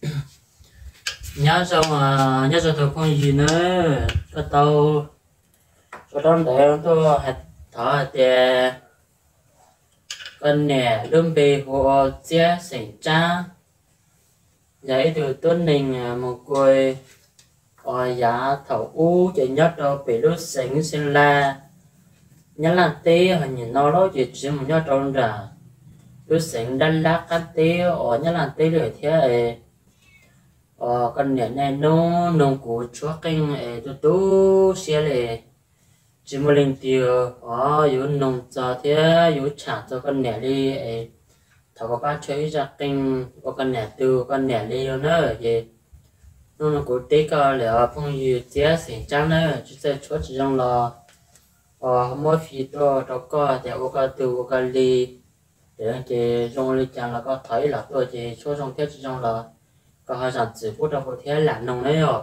Nyob zoo, nyob zoo tus phooj ywg nawb, koj tau sau rau ntawd tuaj thov hais tias koj niam lub npe hu ua Txiab xeem Tsab, yog ib tug tub neeg mus kuj, uas yav thaum ub ces nyob rau pem lub xeev Xeeb Las, Nyab Laj teb, ho nim no los ces tsis mus nyob rau nram lub xeev Dab Lab qab teb uas Nyab Laj teb li thiab. Uas koj niam niaj hnub noog kuv tshuab qeej es tu tu siab li, tsis muaj leej twg uas yuav noog txog thiab yuav tsham txog koj niam li es thov koj pab tshuab ib zaj qeej ua koj niam tug koj niam li os na. Ces hnub no kuv teb koj lawm os phooj ywg Txiab xeem Tsab na, tsis txawj tshuab tsis zoo los uas muab fij tuaj rau koj tias ua koj tug ua koj li. Ces zoo li cas los koj thov ib los tuaj ces tshuab zoo thiab tsis zoo los koj ho zam txim pub rau kuv thiab lam noog na yom.